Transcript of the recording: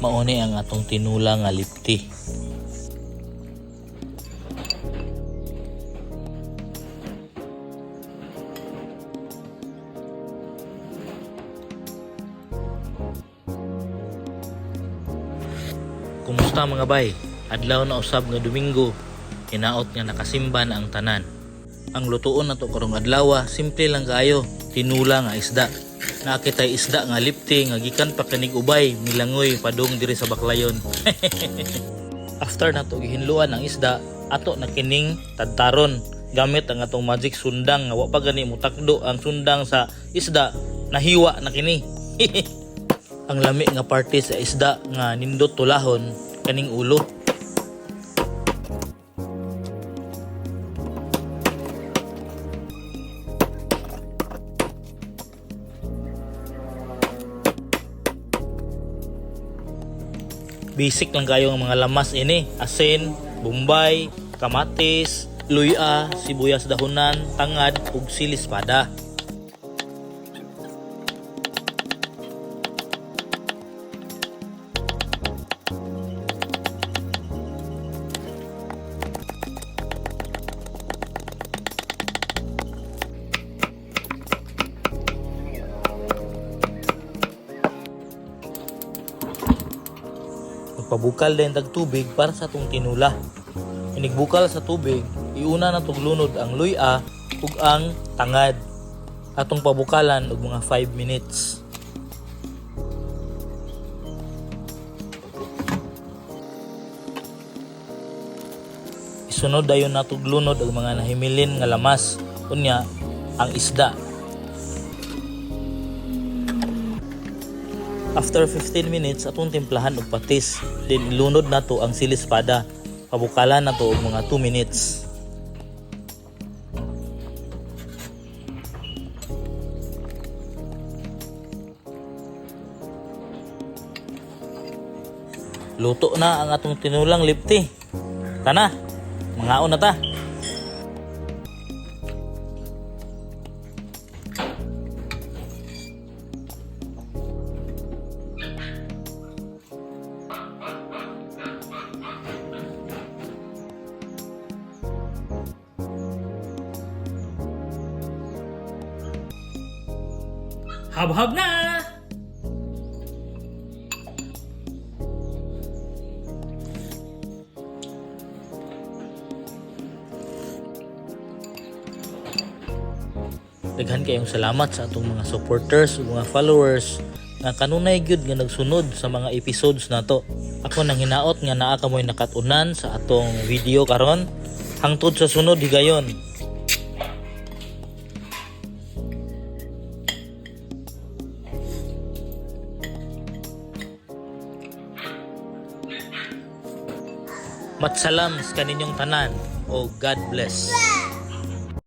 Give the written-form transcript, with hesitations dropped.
Mao ni ang atong tinula nga lipti. Kumusta, mga bay? Adlaw na usab nga Domingo. Hinaot nga nakasimba na ang tanan. Ang lutuon nato karong adlaw, simple lang kaayo, tinula nga isda. Naa kitay isda nga lipti nga gikan pa kinig Ubay, milangoy padung diri sa Baclayon. After nato gihinluan ang isda, ato na kining tadtaron gamit ang atong magic sundang nga wa pa gani mutakdo ang sundang sa isda, nahiwa na kini. Ang lami nga parte sa isda nga nindot tulahon, kaning ulo. Basic lang kayo ang mga lamas ini. Asin, bombay, kamatis, luya, sibuyas dahunan, tangad, ug sili espada. Magpabukal din tag tubig para sa atong tinula. Inigbukal sa tubig, iuna na lunod ang luya ug ang tangad. Atong pabukalan og mga 5 minutes. Isunod dayon nato lunod ang mga nahimilin nga lamas. Unya, ang isda. After 15 minutes, atong timplahan og patis. Then ilunod nato ang sili espada. Pabukalan nato og mga 2 minutes. Luto na ang atong tinulang lipti. Tana, mangaon na ta. Habhab na! Daghan kayong salamat sa atong mga supporters ug mga followers nga kanunay gyud nga nagsunod sa mga episodes nato. Ako nang hinaot nga naa kamoy nakat-unan sa atong video karon. Hangtod sa sunod higayon. Matsalams kaninyong tanan o God bless.